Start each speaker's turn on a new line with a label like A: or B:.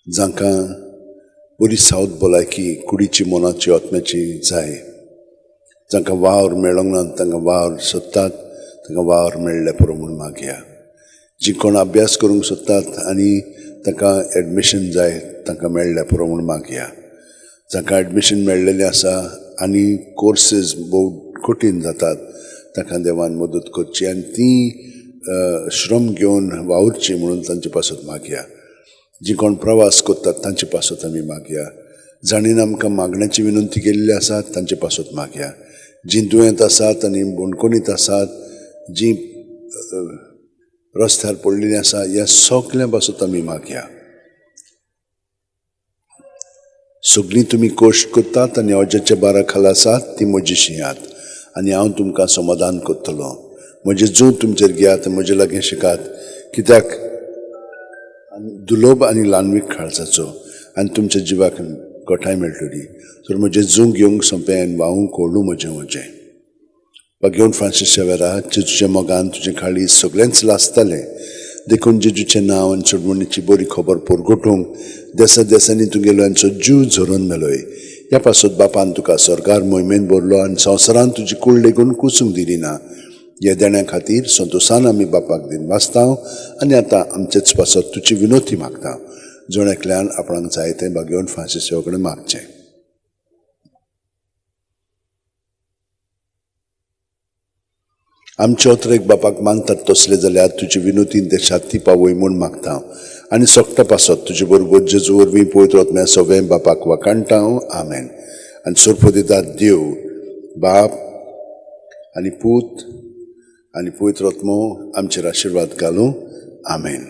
A: जांकां बरी सावत भलायकी कुडीची, मनाची, आत्म्याची जाय, जांकां वावर मेळोंक ना तांकां वावर सोदतात तांकां वावर मेळ्ळें पुरो म्हूण मागया। जी कोण अभ्यास करूंक सोदतात आनी तांकां एडमिशन जाय तांकां मेळ्ळें पुरो म्हूण मागया। जांकां एडमिशन मेळ्ळेलें आसा आनी कोर्सीस भोव कठीण जातात तांकां देवान मदत करची आनी ती श्रम घेवन वावुरची म्हणून तांचे पासत मागया। जी कोण प्रवास करतात तांचे पासत आमी मागया। जाणीन आमकां मागण्याची विनंती केल्ली आसा तांचे पासत मागया। जी दुयेंत आसात आनी बणकोणीत आसात, जी रस्त्यार पडलेली आसा, ह्या सगळ्यां पासत आमी मागया। सगळीं तुमी कश्ट करतात आनी अजाच्या बारा खाला आसात ती म्हजी शियात आनी हांव तुमकां समाधान करतलो। म्हजें जूं तुमचेर घेयात, म्हजे लागीं शिकात, कित्याक दुलोब आनी ल्हानवीक काळजाचो आनी तुमच्या जिवाक गोठाय मेळटली। तर म्हजें जूं घेवंक सोंपें आनी वाहूंक कोडू म्हजें वजें। बागेवन फ्रांसीस शेवेरा, जेजूच्या मोगान तुजें काळीज सगळेंच लासतालें, देखून जेजूचें नांव आनी सोडवणीची बरी खबर परगटूंक देसा देसांनी तुगेलो आनी जीव झरोवन मेलोय। ह्या पासत बापान तुका सरकार मोहिमेन भरलो आनी संवसारान तुजी कूड लेगून कुसूंक दिली ना। ह्या देण्या खातीर संतोशान आमी बापाक दिन वाचता आनी आतां आमचेच पासत तुजी विनोती मागता। जण एकल्यान आपणाक जाय तें बागेवन फ्रांसीस कडेन मागचें। आमचे अत्रेक बापाक मानतात तसले जाल्यार तुजी विनोतीन ते शांती पावय म्हूण मागता आनी सोकटा पासत तुजे बरोबर जेजू वरवीं पवित्र आत्म्या सगळें बापाक वाखाणटा। आमेन। आनी सोरपो दिता देव बाप आनी पूत आनी पवित्र आत्मो आमचेर आशिर्वाद घालूं। आमेन।